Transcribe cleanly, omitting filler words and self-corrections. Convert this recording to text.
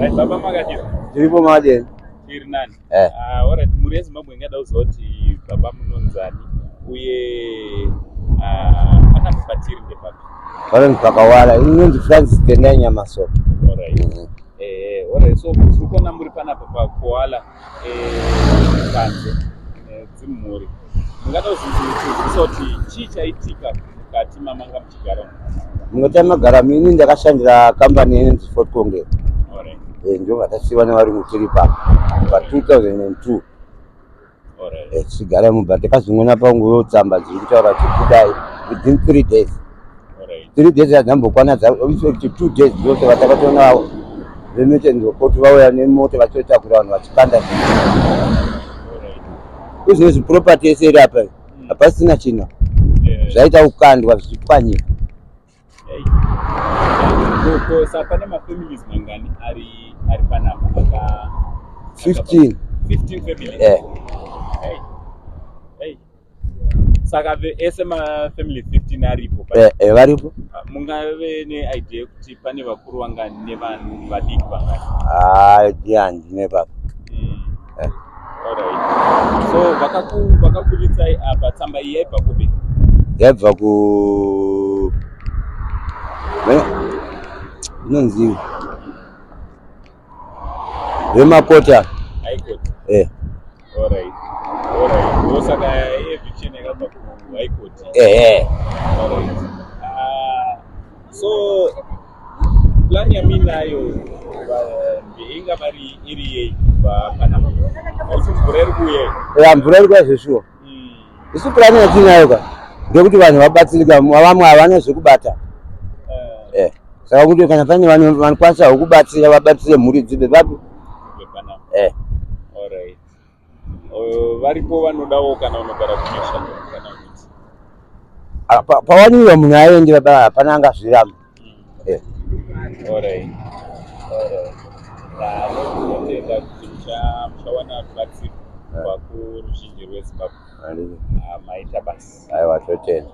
Right, baba makadii? Tiripo madeni. Tiri nani? Eh. Ah, alright, mhuri yeZimbabwe ingada kuziva kuti baba munonzani uye ah, panapa patiri ndepapi? Vanonzi pakawala. Inonzi Francis Tendai Nyamasoko. Alright. Eh, alright. So tiri kuona muri panapa paKoala eh, panze eh, dzimhuri. Mungada kuzivisa kuti chii chaitika mukati mamanga muchigara umu? Mungati magara ini ndakashandira kambani inonzi Fort Conge. Alright. Eh, ndio vatasiwa nevarungu tiri papa pa 2002. Alright. Eh, tichigara mumba takazongona panguyo tsamba dziri kutaura kuti budai within 3 days. Alright. 3 days hadzambokwana kuti 2 days ndosaka takatoona vemetenzi report vauya nemota vachitotakura vanhu vachikanda zvinhu. Alright. Izvezvi property yese iri apa hapasina chino Yeah. zvaita kukandwa zvichipwanyika. Hey. Ko saka pane mafamilies mangani ari ari panapa aka 15. 15 families. Eh. Hey. Hey. Saka ese mafamily 15 aripo. Eh, eh, varipo. Ah, mungave neidea yekuti pane vakuru vangani nevanhu vadiki vangani? Ah, idea handine papa. Eh. Alright. So vakakuritsai apa tsamba iyi yaibva kupi? Yaibva ku Eh, inonzi vemakota. High Court. Eh, Alright. Alright. Ndosaka eviction yakabva ku High Court. eh, eh. Alright. Ah, so plan yaminayo inga vari iri yei kubva panapa? Haisi mvura iri kuuya iyi. Eh, mvura iri kuuya zveshuwa. Isu plan yatinayo ka ndekuti vanhu vabatsirika, vamwe havana zvekubata. Eh, Eh, saka kuti kana pane vanhu vanokwanisa kubatsira vabatsire mhuri dzibve papi. Kubve panapa. Eh, Alright. Varipo vanodawo kana unogara kumisha kana kuti Ah, pawaniwa munhu aende baba hapana angazviramba. Eh. Alright. Alright. Tinotenda kuti muchawana rubatsiro kubva kuruzhinji rweZimbabwe. Ah, maita basa. Aiwa, totenda.